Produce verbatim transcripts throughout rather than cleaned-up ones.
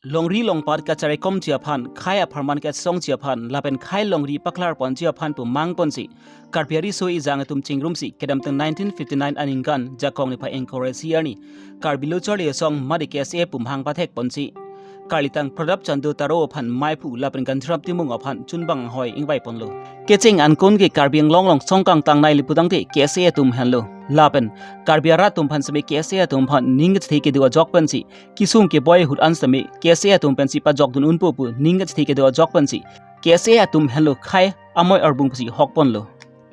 Longri longpat kacharekomji aphan, khei apharman kachesongji aphan, lapen khei longri paklarponji aphan pu mangponsi Karbi ariso ejang atum chingrumsi kedamtang nineteen fifty-nine aningkan Jakong niphai ingkoi ra isi arni Karbi Lo Charli Asong mate K S A pu mangpathekponsi Karlitang Pratap Chandra Taro aphan maiphu lapen Gandhiram Timung aphan chunbang ahoi ingvaiponlo. Kecheng ankon ke Karbi Anglong along songkang tangnei le putangte K S A atum henlo. Lapen Karbi arat atum aphan seme K S A atum aphan ning kachethe kedo ajok pensi kesung keboi ahut an seme K S A atum pensi pajokdun unpo pu ning kachethe kedo ajok pensi K S A atum henlo khei amoi arbung pusi hokponlo.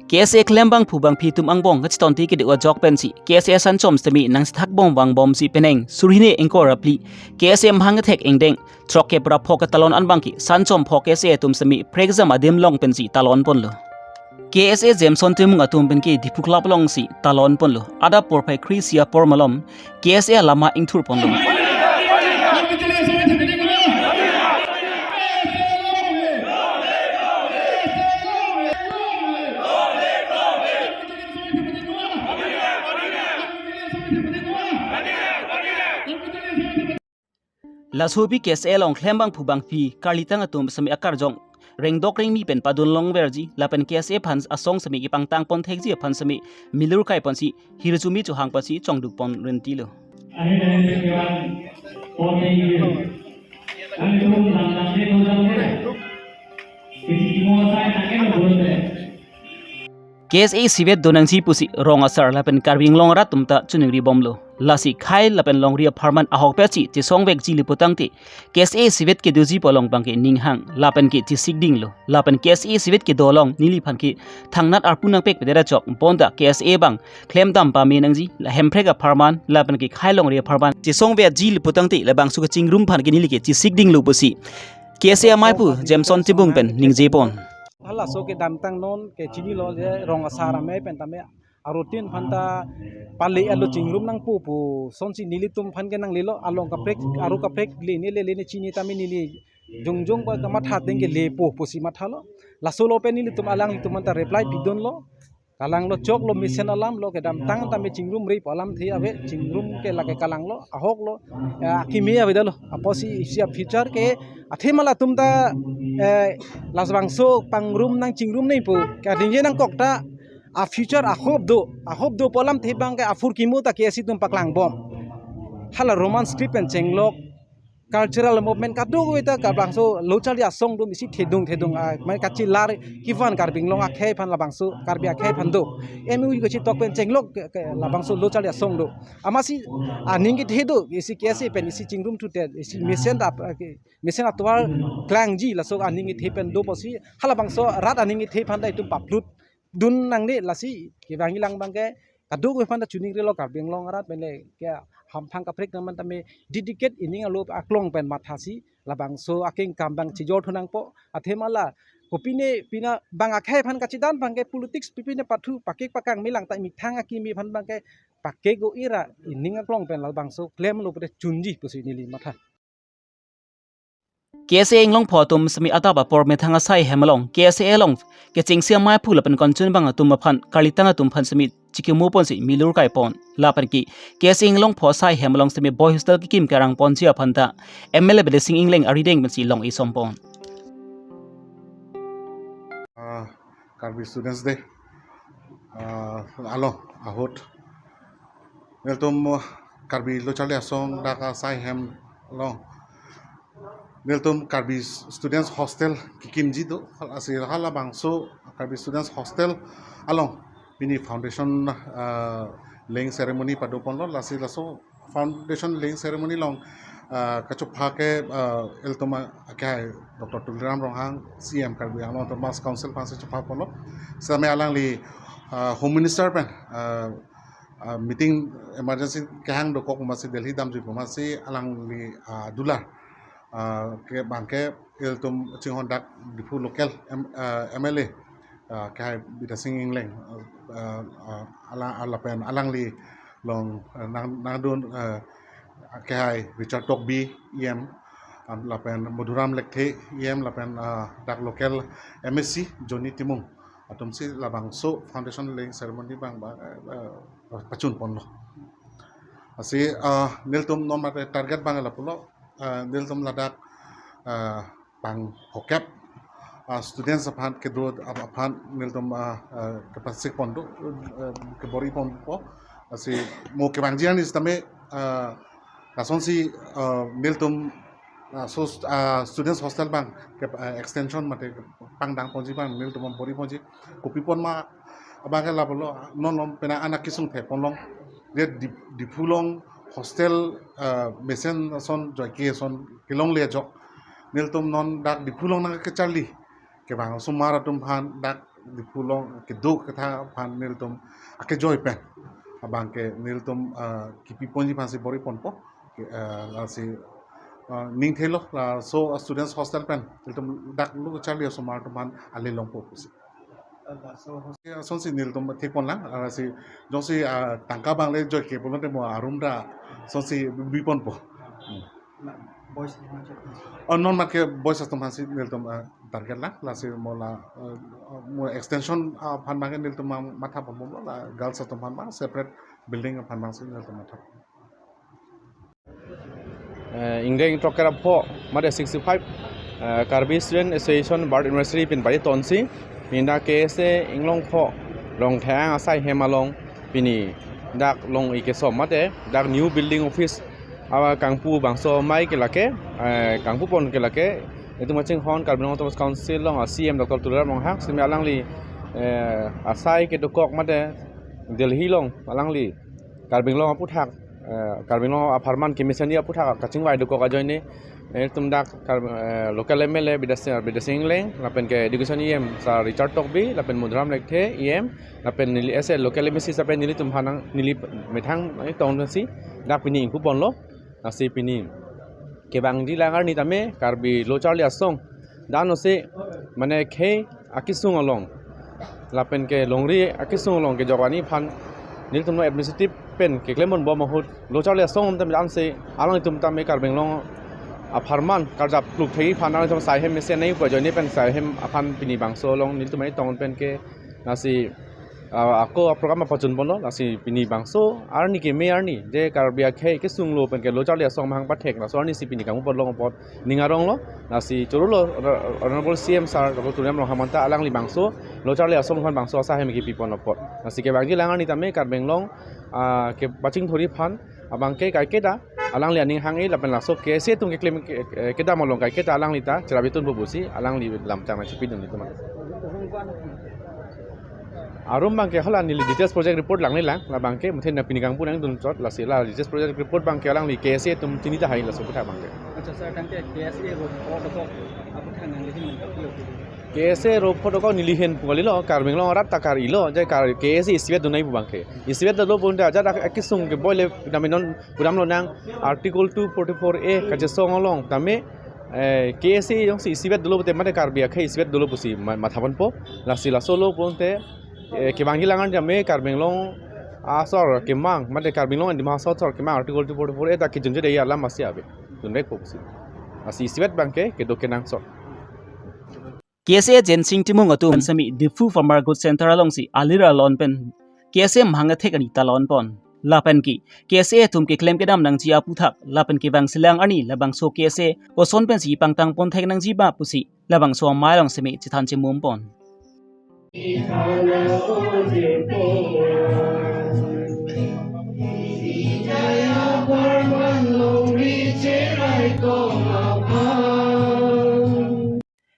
K S A klembangphu bangphi atum angbong kachetonte kedo ajok pensi K S A sanchom seme nangthakbom vangbomsi penang suri hini ingkoi ra phli K S A mahang kethek ingdeng throkkep ra phok ketalon an abangke sanchom phok K S A atum seme prekjam adim long pensi talonponlo. K S A Jameson Timung atum penke Diphu Club alongsi talonponlo. Adap porphai kre-isi apor malom K S A alama ingthurponlo. Laso aphi K S A along klembangphu bangphi Karlitang atum seme akarjong rengdok rengmi pen padun longverji lapen K S A aphan asong seme kepangtangpon thekji aphan seme milur kaiponsi hirjume chohangponsi chongdukpon rentilo. Ahin ahin kewan pon thengji. Ahin tum dam dam de dam dam de. Kisi kimo sai nangke lo bun de. K S A isivet donangji pusi rong asar lapen Karbi Anglong arat atum ta chiningribomlo. Lasi khei lapen longri apharman ahokpetsi chesongvekji le putangte K S A isivet kedoji pu along abangke ninghang lapen ke chesikdinglo. Lapen K S A isivet kedo along neliphan ke thangnat arpu nangpekpedet ajok bonta K S A abang klemdam pame nangji, la Hemprek apharman lapen ke khei longri apharman chesongvekji le putangte labangso kachingrum aphan ke neli ke chesikdinglo pusi K S A amaiphu Jameson Timung pen ningjepon. Halaso kedamtang non ke chinilo je rong asar amei pen tame arutin aphan ta pale alo chingrum nangpo pu sonsi nelitum aphan ke nanglelo, along kaprek aru kaprek lene le lene chini tame neli jongjong ba kamatha ateng ke lepo pusi mathalo. Laso lo pen nelitum alanglitum aphan ta reply pidunlo. Kalanglo choklo mesen alam lo kedamtang tame chingrumre pu alamthe ave, chingrum ke lake kalanglo, ahoklo, ya, akimi avedetlo. Apotsi isi a-future ke athema latum ta, eh, labangso pangrum nangchingrum nangpo. Kadingje nangkok ta a-future a-hope do, a-hope do pu alamthe abangke aphurkimo ta K S A atum paklangbom. Hala Roman script pen chenglok cultural movement kadokave ta labangso Lo Charli Asong atum isi thedung thedung, ah, mane kachelar kevan Karbi Anglong akhei aphan labangso Karbi akhei aphan do. M O U kachetok pen chenglok ke, ke labangso Lo Charli Asong do. Amatsi aning kethe do, isi K S A pen isi chingrum thudet, isi mesen ta, ah, ke, mesen atovar klangji laso aning kethe pen do pusi halabangso rat aning kethe aphan ta itum paplutdun nangne. Lasi kevangji lang abangke kadokave aphan ta chiningrilo Karbi Anglong arat pen le ke hamphang kaprek nangman tame dedicate ining alo aklong pen mathasi labangso akengkam abang chejor thu nangpo. Athema la kopine pine bang akhei aphan kachedan abangke politics pipine pathu pakek pakang melang ta methang akimi aphan abangke pakek o ira ining aklong pen labangso klemlo pute chunji pusi neli matha. K S A inglongpho atum seme adap apor methang asai hem along K S A along kechengsi amaiphu lapen konchunbang atum aphan Karlitang atum aphan seme chikimoponsi milur kaipon. Lapen ke K S A inglongpho asai hem along seme boy hostel kekim kerangponji aphan ta M L A Bidya Sing Engleng arideng pensi long-isompon. Ah, Karbi Students Day, ah, along ahut nelitum, ah, Karbi Lo Charli Asong dak asai hem along nelitum Karbi Students Hostel kekimji do, lasi halabangso Karbi Students Hostel along pini foundation, ah, laying ceremony padoponlo. Lasi laso foundation laying ceremony along, ah, kachopha ke, ah, ilitum akehai Doctor Tuliram Ronghang, C M Karbi Anglong Autonomous Council aphansi chophaponlo. Sitame alangli, ah, Home Minister pen, ah, ah, meeting emergency kehang dokok amatsi Delhi damjui amatsi alangli, ah, dular, ah, ke abangke ilitum chinghon dak Diphu local M-, ah, M L A, ah, kehai Bidya Sing Engleng, ah, ah, ala, ala pen alangli along, eh, nang, nangdun, eh, kehai Richard Tokbi E M, ah, lapen Madhuram Lekthe E M, lapen, ah, dak local M A C Johnny Timung atumsi labangso foundation laying ceremony abang, abang, eh, eh, pachunponlo. Lasi, ah, nelitum non mate target abang lapulo, ah, nelitum ladak, ah, pang phokep, ah, students aphan kedo ap-, aphan nelitum, ah, ah, kepasik pon do, ah, kebor-i ponpo. Lasi mo kevangji arni sitame, ah, lasonsi, ah, nelitum, ah, so, ah, students hostel abang ke, ah, extension mate pangdang ponji abang nelitum bor-i ponji. Kopi pon ma abang ke lapulo, non lom penang anak kesung the ponlong. Dia Dip-, Diphu along hostel, ah, mesen ason joike ason kelongle ajok nelitum non dak Diphu along nangkecharli kevang osomar atum aphan dak Diphu along kedo ketha aphan nelitum akejoi pen abang ke nelitum, ah, kipi ponji aphansi bor-i ponpo. Ke, ah, lasi, ah, ning thelo laso students hostel pen nelitum dak lo charli osomar atum aphan ale longpo pusi. Lasonsi nelitum thik ponlang, ah, lasi jongsi, ah, tangka abang le joike pulote mo arum ta lasonsi bi ponpo. Hmm. Oh, non mat ke boys atum aphansi nelitum, ah, target lang, lasi mo la, ah, mo extension, ah, aphan abang ke nelitum ma-, matha ponpo la girls atum aphan abang separate building aphan abangsi nelitum matha. Eh, ingdeng throk kre ra pho, mate sixty-five, eh, Karbi Student Association birth anniversary pen bari tonsi, pini dak K S A Inglongpho Rongthang asai hem along, pini dak long-i kesom mate dak new building office, awa kangpu bangso amei ke lake, eh, kangpu pon ke lake, itum kachinghon Karbi Anglong Autonomous Council along a C M Doctor Tuliram Ronghang, sitame alangli, eh, asai kedokok mate Delhi along alangli Karbi Anglong aphuthak, eh, Karbi Anglong apharman kemesen-ji aphuthak kachingvai dokok ajoine, eh, itum dak Kar-, eh, local M L A Bidya Sing, Bidya Sing Engleng, lapen ke Education E M Sir Richard Tokbi, lapen Madhuram Lekthe E M, lapen neli as a local M A C lapen nelitum aphan nang, neli methang nangtongsi dak pini ingpu ponlo, lasi pini kevangji lang arni tame Karbi lo charli asong, dan ose mane khei akesung along lapen ke longri akesung along kejok arni aphan nelitum lo administrative pen keklem ponbom ahut lo charli asong tame anse alangtum tame Karbi Anglong apharman karjap pluk thei aphan alangtum asai hem mesen nangji pu ajoine pen asai hem aphan pini bangso along nelitum nangtong pen ke lasi, ah, ako a program apachun ponlo, lasi pini bangso arni keme arni je Karbi akhei kesung lo pen ke lo charli asong amahang pathek, laso arnisi pini kangpu ponlong apot ning aronglo, lasi chorolo Honor-, Honorable C M Sir Doctor Tuliram Ronghang manta alangli bangso lo charli asong aphan bangso asai hem kipi pon apot. Lasi kevangji lang arni tame Karbi Anglong, ah, kepachingthurji aphan abang ke kaiketa alangli aning hang-e lapen laso K S A atum keklem ke, ke, kedam along kaiketa alangli ta cherap-i tunpo pusi alangli lam chang nangchipidun itum. Arum abang ke hala neli details project report langle lang, la abang ke muthe na pini kangpu nangdun chot, lasi la details project report abang ke alangli K S A atum chini tahai laso aphuthak abang ke. Acha sir, tangke K S A ro pho dokok aphuthak nangli hin nangkapilo? K S A ro pho dokok neli hin pu kalilo, Karbi Anglong arat ta kar-ilo, je kar K S A isivet dun nangji pu abang ke. Isivet dolo pun ta ajat ak-, akesung keboi le dam non pudam lonang Article two forty-four A kachesong along tame, eh, K S A jongsi isivet dolo pute mate Karbi akhei isivet dolo pusi ma-, matha ponpo, lasi laso lo pute, eh, kevangji lang arni tame Karbi Anglong asor kemang mate Karbi Anglong and Dima Hasao asor kemang Article two forty-four A ta kejunjede alam masi ave, dunvekpo pusi. Lasi isivet abang ke kedo kenangsot. K S A Jensing Timung atum semi Diphu Farmer Good Center alongsi alir alon pen K S A amahang athek arni ta lon pon. Lapen ke K S A atum keklem kedam nangji aphuthak lapen kevangji lang arni labangso K S A koson pensi pangtang pon thek nangji ma pusi labangso amei along semi chethan chemum pon.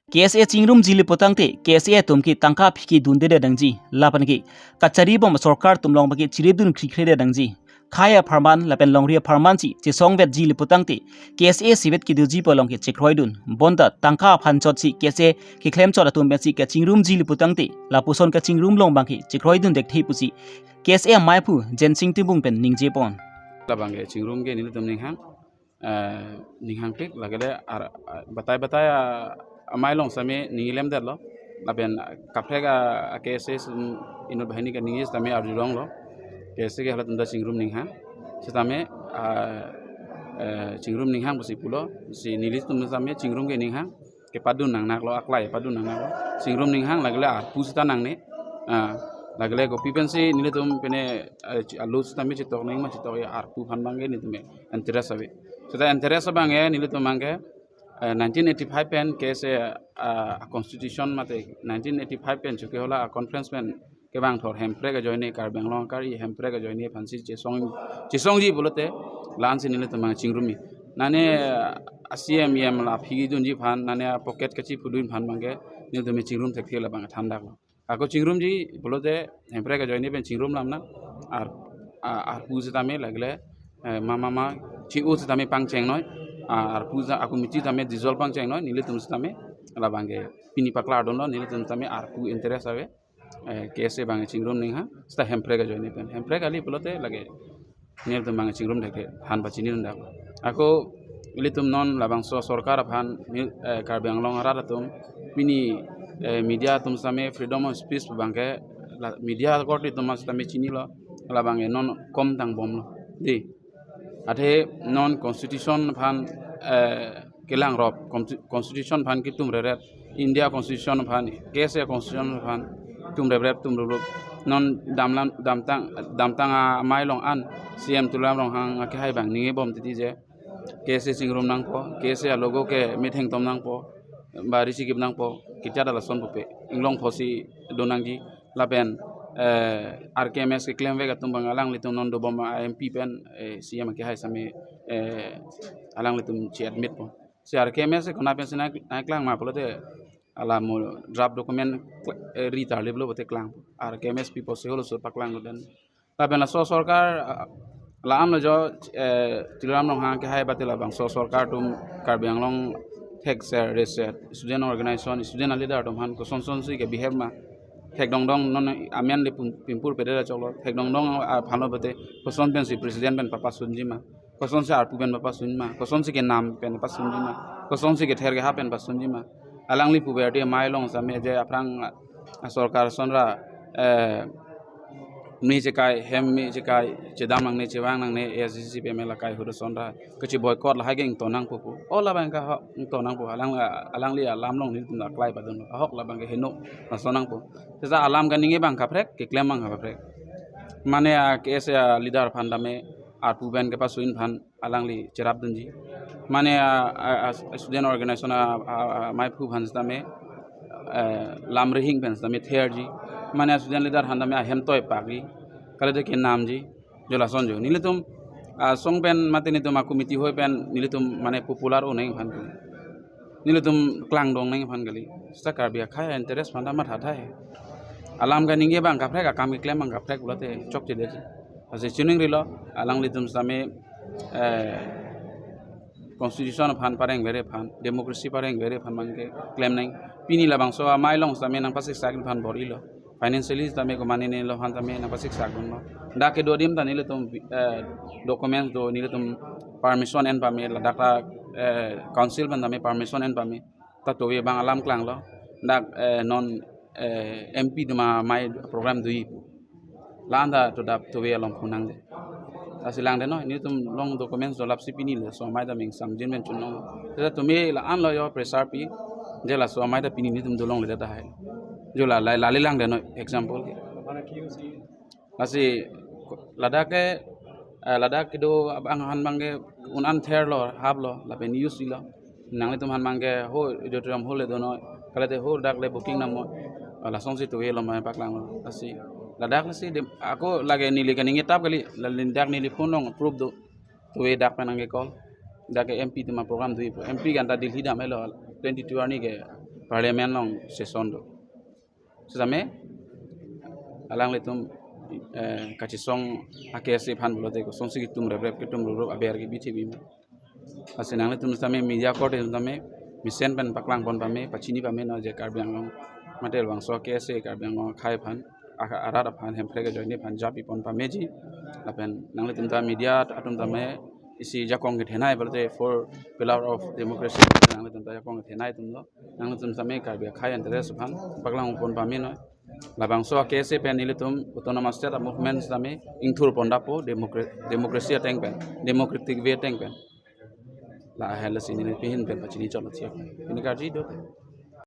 K S A chingrumji le putangte K S A atum ke tangka aphi ke dunde nangji lapen ke kachari bom sorkar atum along abang ke chirip dun khrikre nangji. Khei apharman lapen longri apharman si chesong vetji le putangte K S A isivet kedoji pu along ke chekroidun. Bonta tangka aphan chotsi K S A keklem chot atum pensi kachingrumji le putangte lapuson kachingrum along abang ke chekroidun dekthe pusi K S A amei aphu Jensing Timung pen ningje pon. Labang ke chingrum ke nelitum ninghang, eh, ninghangpik, lake le ar-, ah, batai batai, ah, amei along sitame ningje lemdetlo. Lapen kaprek, ah, K S A, mm, inut banghini kaningje sitame arjulonglo. K S A ke halatum ta chingrum ninghang. Sitame, ah, eh, chingrum ninghang pusi pulo. Si nelitum sitame chingrum ke ninghang kepadun nangnaklo, aklai padun nangnaklo. Chingrum ninghang lake le arpu sita nangne. Ah, lake le kopi pensi nelitum pine, eh, chi-, alo sitame chetok nangma chetok ya arpu aphan abang ke nelitum ya interest ave. Seta interest abang e nelitum abang ke, eh, nineteen eighty-five pen KSA, ah, constitution mate nineteen eighty-five pen chuke hola conference pen kevang thor Hemprek ajoine, Karbi Anglong akari Hemprek ajoine aphansi chesong, chesongji pulote la-ansi nelitum abang chingrumji. Nane, ah, CEM EM la phigidunji aphan, nane pocket kachiphudun aphan abang ke nelitum chingrum thekthe, labang thandaklo. Ako chingrumji pulote Hemprek ajoine pen chingrum lam na, ar, a-, arpu sitame lagle, eh, mama ma, chi-u sitame pangchengnoi, a-, arpu sa-, ako miti tame dissolve pangchengnoi, nelitum sitame labang ke pini paklardunlo, nelitum sitame arpu interest ave, eh, KSA abang chingrum nangji ha, seta Hemprek ajoine pen. Hemprek kali pulote lake nelitum abang chingrum thekthe, han pachinidun dak. Ako ilitum non labangso sorkar aphan, nel-, eh, Karbi Anglong arat atum pini, eh, media atum sitame freedom of speech abang ke, la, media korte atum sitame chinilo, labang ke non komtang bomlo. Dei. Athe non constitution aphan, eh, kelangrop, consti-, constitution aphan ketum reret, India constitution aphan, KSA constitution aphan tum reprep tum rup. Non damlam, damtang, damtang amei along an CEM Tuliram Ronghang akehai abang ningjebom titi je, KSA chingrum nangpo, KSA alogo ke metheng tom nangpo, bari chikip nangpo, kechat alason pupe, inglong apotsi do nangji, lapen, eh, RKMS keklemvek atum abang alanglitum non dobom a-MP pen, eh, CEM akehai sitame, eh, alanglitum chi-admit po. Si RKMS ke konat pensi nang, nangklang ma pulote, ala mo draft document, eh, ri tarliplo pulote klang. RKMS pi apotsi holo so paklang den. Lapen laso sorkar, ah, la-anlo jo, eh, Tuliram Ronghang akehai bate labangso sorkar atum Karbi Anglong thekser reser, student organization, student leader atum aphan kosonsonsi ke behave ma. Thekdongdong non amen le pum-, pimpur pede ra choklo. Thekdongdong aphanlo bate koson pensi president pen papasunji ma, kosonsi arpu pen papasun ma, kosonsi kenam pen pasunji ma, kosonsi kether keha pen pasunji ma. Alangli puberty amei along sitame je aphrang, ah, sorkar asonra, eh, mi chekai, hem mi chekai, chedam nangne, chevang nangne, ASDC pame lakai ahut asonra kachi boycott lahai ke ington nangpo pu. O labang ke ho ington nangpo, alang, alangli alam along nelitum aklai padun. Ahok labang ke heno lason nangpo. Seta alam kaningje abang kaprek, keklem abang kaprek. Mane a-KSA leader aphan tame arpu pen kepasun aphan alangli cherapdunji. Mane a, a, a student organization a, a, a, maiphu aphan sitame, eh, lam rihing pen sitame therji. Mane a student leader aphan tame ahem toi pakji. Kalite kenamji. Jo lason jo. Nelitum, ah, song pen mate nelitum a-committee hoi pen nelitum mane popular un nangji aphan kali. Nelitum klangdun nangji aphan kali. Seta Karbi akhei interest aphan ta matha tahai. Alam kaningje abang kaprek, akam keklem abang kaprek pulote chokche detji. Lasi chiningrilo, alanglitum sitame, eh, constitution aphan pareng vere aphan, democracy pareng vere aphan abang keklem nang. Pini labangso amei along sitame nangpasiksak aphan bor-ilo. Financially sitame komatne lo aphan sitame nangpasiksak dunlo. Dak kedo adim ta nelitum, eh, document do, nelitum permission en pame, ladak ta, eh, council pen tame permission en pame. Ta tove abang alam klanglo. Dak, eh, non, eh, MP atum amei program doji pu. La-an ta to dap tove along phunangde. Lasi langdennoi, nelitum along documents dolapsi pini laso amei ta meng samjin pen chunlong. Seta tumi la-anlo jo pressure pi, je laso amei ta pini nelitum dolongledet tahai. Jo la, la, lale langdennoi, example ke. Lasi ladak ke, eh, ladak kedo abang aphan abang ke un-an therlo, haplo, lapen use-ilo. Nanglitum aphan abang ke ho auditorium hall le donoi, kalite ho dak le booking namnoi. Ah, lasonsi tove along abang paklanglo. Lasi ladak lasi dem, ako lake neli kaningje tap kali, ladak neli phone along proof do. Tove dak pen nangke call. Dak ke MP atum aprogram doji pu. MP ke anta Delhi damlo, twenty-two arni ke parliament along session do. Sitame alanglitum, eh, kachesong a-KSA aphan pulote kosonsi ketum reprep ketum rup aber kebi thebi ma. Lasi nanglitum sitame media korte atum tame mesen pen paklangpon pame, pachini pamenoi je Karbi Anglong mate labangso a-KSA Karbi Anglong akhei aphan, a-, arat aphan, Hemprek ajoine aphan japipon pameji. Lapen nanglitum ta media atum tame isi jakong kethenei pulote four pillar of democracy, nanglitum ta jakong kethenei atumlo. Nanglitum sitame Karbi akhei interest aphan paklangpon pamenoi. Labangso a-KSA pen nelitum autonomous state a-movement sitame ingthurpon dapo democra-, democracy ateng pen, democratic way ateng pen. La ahel si neli pini pen pachini chotlo thiap. Pini karjuji do.